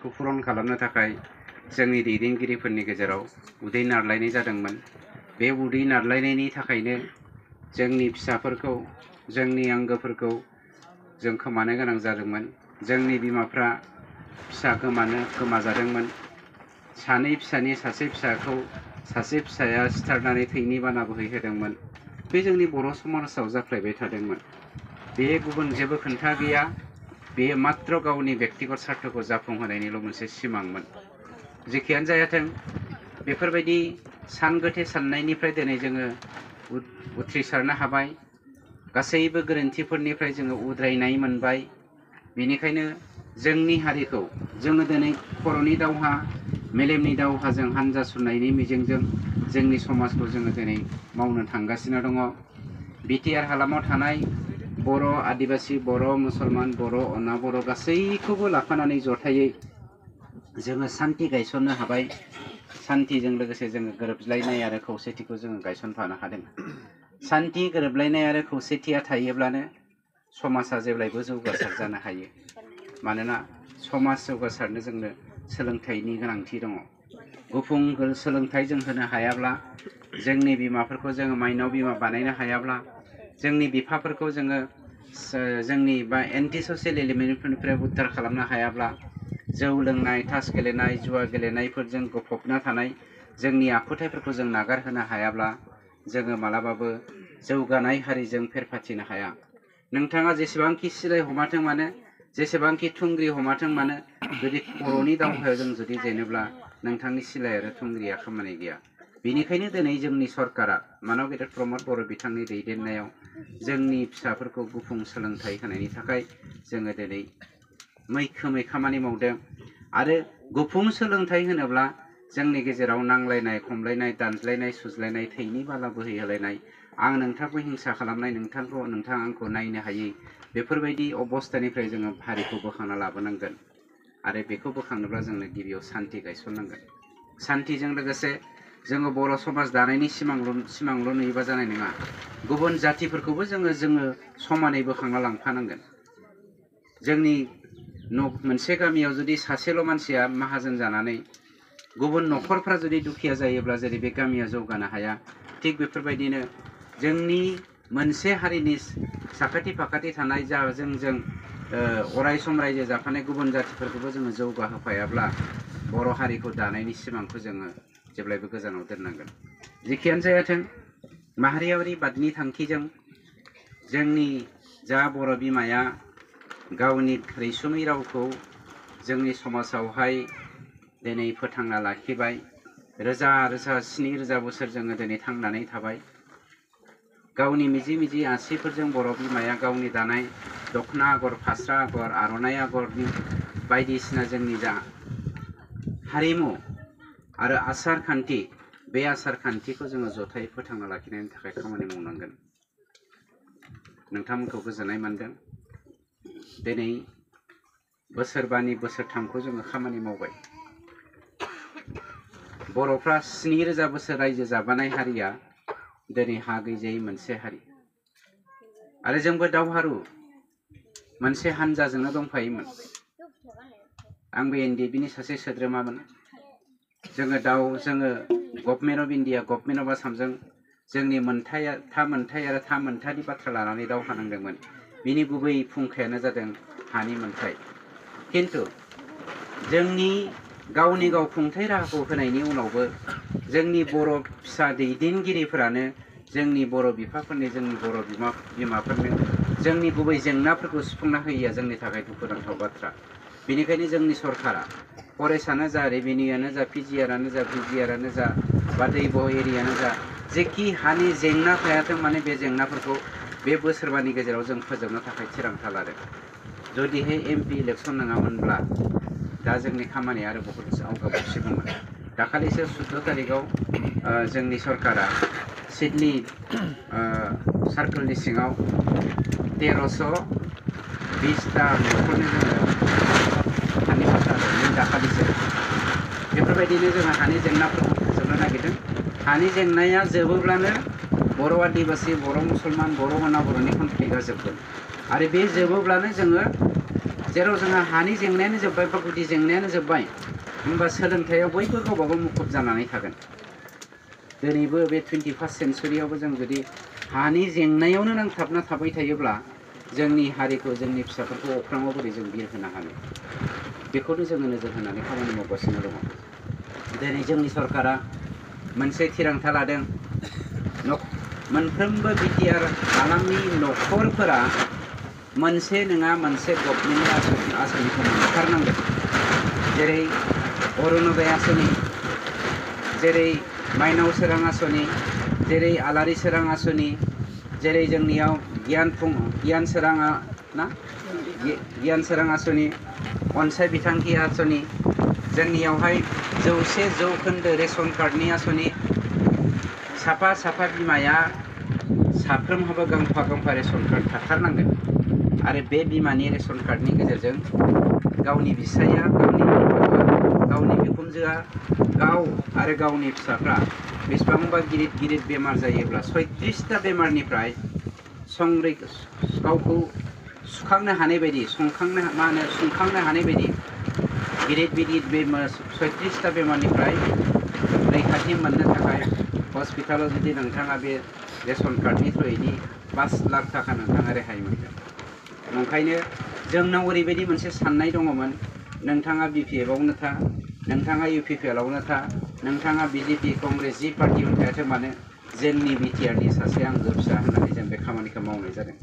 फिसाफोरखौ फुरन खालामनो थाखाय जोंनि दैदेनगिरिफोरनि गेजेराव उदै नारलायनाय जादोंमोन। बे उदै नारलायनायनि थाखायनो जोंनि फिसाफोरखौ जोंनि आंगोफोरखौ जों खोमानो गोनां जादोंमोन। जोंनि बिमाफ्रा फिसा गोमाजादोंमोन। सानै फिसानि सासे फिसाखौ सासे फिसाया सिथारनानै थैनि बाना बोहैहोदोंमोन। बे जोंनि बर' समाजाव जाफ्लेबाय थादोंमोन। बे गुबुन जेबो खोन्था गैया। बेयो मात्र गावनि बेक्तिगत सार्थखौ जाफुंहोनायनिल' मोनसे सिमांमोन। जेखियानो जायाथों बेफोरबायदि सानगोथे साननायनिफ्राय दिनै जोङो उथ्रिसारनो हाबाय। गासैबो गोरोन्थिफोरनिफ्राय जोङो उद्रायनाय मोनबाय। बेनिखायनो जोंनि हारिखौ जोङो दिनै खर'नि दावहा मेलेमनि दावहाजों हान्जा सुरनायनि मिजिंजों जोंनि समाजखौ जोङो दिनै मावनो थांगासिनो दङ। बिटिआर हालामाव थानाय बर', आदिबासि, बर', मुसलमान, बर', अना बर' गासैखौबो लाफानानै जथायै जोङो सान्थि गायसननो हाबाय। सान्थिजों लोगोसे जोङो गोरोबलायनाय आरो खौसेथिखौ जोङो गायसनफानो हादों। सान्थि गोरोबलायनाय आरो खौसेथिया थायोब्लानो समाजा जेब्लायबो जौगासार जानो हायो। मानोना समाज जौगासारनो जोंनो सोलोंथाइनि गोनांथि दङ। गुफुं सोलोंथाइ जों होनो हायाब्ला, जोंनि बिमाफोरखौ जोङो माइनाव बिमा बानायनो हायाब्ला, जोंनि बिफाफोरखौ जोङो जोंनि बा एन्टि ससियेल एलिमेन्टफोरनिफ्राय उद्धार खालामनो हायाब्ला, जौ लोंनाय, तास गेलेनाय, जुवा गेलेनायफोरजों गफबना थानाय जोंनि आखुथायफोरखौ जों नागारहोनो हायाब्ला जोङो मालाबाबो जौगानाय हारिजों फेरफाथिनो हाया। नोंथाङा जेसेबांखि सिलाय हमाथों मानो, जेसेबांखि थुंग्रि हमाथों मानो, जुदि खर'नि दावहायाव जों जुदि जेनोब्ला नोंथांनि सिलाय आरो थुंग्रिया खामानि गैया। बेनिखायनो दिनै जोंनि सरकारा मानव गेदेर प्रमद बर' बिथांनि दैदेननायाव जोंनि फिसाफोरखौ गुफुं सोलोंथाइ होनायनि थाखाय जोङो दिनै मैखोमै खामानि मावदों। आरो गुफुं सोलोंथाइ होनोब्ला जोंनि गेजेराव नांलायनाय, खमलायनाय, दानज्लायनाय, सुज्लायनाय, थैनि बाला बोहैहोलायनाय, आं नोंथांखौ हिंसा खालामनाय, नोंथाङा आंखौ नायनो हायै, बेफोरबायदि अबस्थानिफ्राय जोङो हारिखौ बोखांना लाबोनांगोन। आरो बेखौ बोखांनोब्ला जोंनो गिबियाव सान्थि गायसननांगोन। सान्थिजों लोगोसे जोङो बर' समाज दानायनि सिमांल' नुयोबा जानाय नङा। गुबुन जातिफोरखौबो जोङो समानै बोखांना लांफानांगोन। जोंनि मोनसे गामियाव जुदि सासेल' मानसिया माहाजोन जानानै गुबुन न'खरफ्रा जुदि दुखिया जायोब्ला जेरै बे गामिया जौगानो हाया, थिग बेफोरबायदिनो जोंनि मोनसे हारिनि साखाथि फाखाथि थानाय जोंजों अराय सम रायजो जाफानाय गुबुन जातिफोरखौबो जोङो जौगाहोफायाब्ला बर' हारिखौ दानायनि सिमांखौ जोङो जेब्लायबो गोजानाव दोननांगोन। जेखियानो जायाथों माहारियारिबादनि थांखिजों जोंनि जा बर' बिमाया गावनि रैसुमै रावखौ जोंनि समाजावहाय दिनै फोथांना लाखिबाय। रोजा रोजा 7,000 बोसोर जोङो दिनै थांनानै थाबाय। गावनि मिजि मिजि आसिफोरजों बर' बिमाया गावनि दानाय दखना आगर, फास्रा आगर, आर'नाइ आगरनि बायदिसिना जोंनि जा हारिमु आरो आसार खान्थि, बे आसार खान्थिखौ जोङो जथायै फोथांना लाखिनायनि थाखाय खामानि मावनांगोन। नोंथांमोनखौ गोजोननाय मोनदों। दिनै बोसोरबानि बोसोरथामखौ जोङो खामानि मावबाय। बर'फ्रा 7,000 बोसोर रायजो जाबानाय हारिया दिनै हा गैजायै मोनसे हारि। आरो जोंबो दावहारु मोनसे हानजाजोंनो दंफायोमोन। आंबो NDFB नि सासे सोद्रोमामोन। जोङो government of India, government of आसामजों जोंनि मोनथाय आरो मोनथानि बाथ्रा लानानै दावहा नांदोंमोन। बिनि गुबै फुंखायानो जादों हानि मोनथाय। खिन्थु जोंनि गावनि गाव खुंथाय राहाखौ होनायनि उनावबो जोंनि बर' फिसा दैदेनगिरिफोरानो जोंनि बर' बिफाफोरनि, जोंनि बर' बिमाफोरनो जोंनि गुबै जेंनाफोरखौ सुफुंना होयैया जोंनि थाखाय दुखुनांथाव बाथ्रा। बेनिखायनो जोंनि सरकारा फरेस्टआनो जा, रेभिनिउआनो जा, PGRआनो जा, VGRआनो जा, बा दैब एरियानो जा, जेखि हानि जेंना थायाथों माने बे जेंनाफोरखौ बे बोसोरबानि गेजेराव जों फोजोबनो थाखाय थिरांथा लादों। जुदिहाय MP इलेक्सन नङामोनब्ला दा जोंनि खामानिया आरो बहुद आवगायबावसिगौमोन। दाखालिसो 14 तारिखआव जोंनि सरकारा सिडनी सार्कोलनि सिङाव 1320टा न'खरनो जोङो हानि पट्टा होदों दाखालिसो। बेफोरबायदिनो जोङो हानि जेंनाफोरखौ फोजोबनो नागिरदों। हानि जेंनाया जोबोब्लानो बर' आदिबासि, बर' मुसलमान, बर' अना बर'नि कनफ्लिक्टआ जोबगोन। आरो बे जोबोब्लानो जोङो जेराव जोंहा हानि जेंनायानो जोब्बाय बा गुदि जेंनायानो जोब्बाय होमबा सोलोंथायाव बयबो गावबा गाव मुखुब जानानै थागोन। दिनैबो बे 21st सेन्चुरियावबो जों जुदि हानि जेंनायावनो नांथाबना थाबाय थायोब्ला जोंनि हारिखौ जोंनि फिसाफोरखौ अख्राङाव बोरै जों बिरहोनो हानो, बेखौनो जोङो नोजोर होनानै खामानि मावगासिनो दङ। दिनै जोंनि सरकारा मोनसे थिरांथा लादों, मोनफ्रोमबो बिटिआर हालामनि न'खरफोरा मोनसे नङा मोनसे गभर्नमेन्टनि आसनिखौ मोनथारनांगोन। जेरै अरुण'दय आसनि, जेरै माइनाव सोरां आसनि, जेरै आलारि सोरां आसनि, जेरै जोंनियाव गियान सोरां आसनि, अनसाय बिथांखि आसनि, जोंनियावहाय 100% रेशन कार्डनि आसनि, साफा बिमाया साफ्रोमहाबो गांफा गांफा रेशन कार्ड थाथारनांगोन आरो बे बिमानि रेशन कार्डनि गेजेरजों गावनि बिसाया, गावनि बिखुनजोआ, गाव आरो गावनि फिसाफ्रा बेसेबांबा गिदिर बेमार जायोब्ला 36टा बेमारनिफ्राय गावखौ सुखांनो हानाय बायदि सुंखांनो हानाय बायदि गिदिर बेमार 36टा बेमारनिफ्राय रैखाथि मोननो थाखाय हस्पिटालाव जुदि नोंथाङा बे रेशन कार्डनि थ्रुयैनि 5 लाख थाखा नोंथाङा रेहाय मोनगोन। ओंखायनो जोंनाव ओरैबायदि मोनसे साननाय दङमोन, नोंथाङा BPF-आवनो था, नोंथाङा UPPL-आवनो था, नोंथाङा BJP कंग्रेस जि पार्टियावनो थायाथों मानो जोंनि बिटिआरनि सासे आंगो फिसा होननानै जों बे खामानिखौ मावनाय जादों।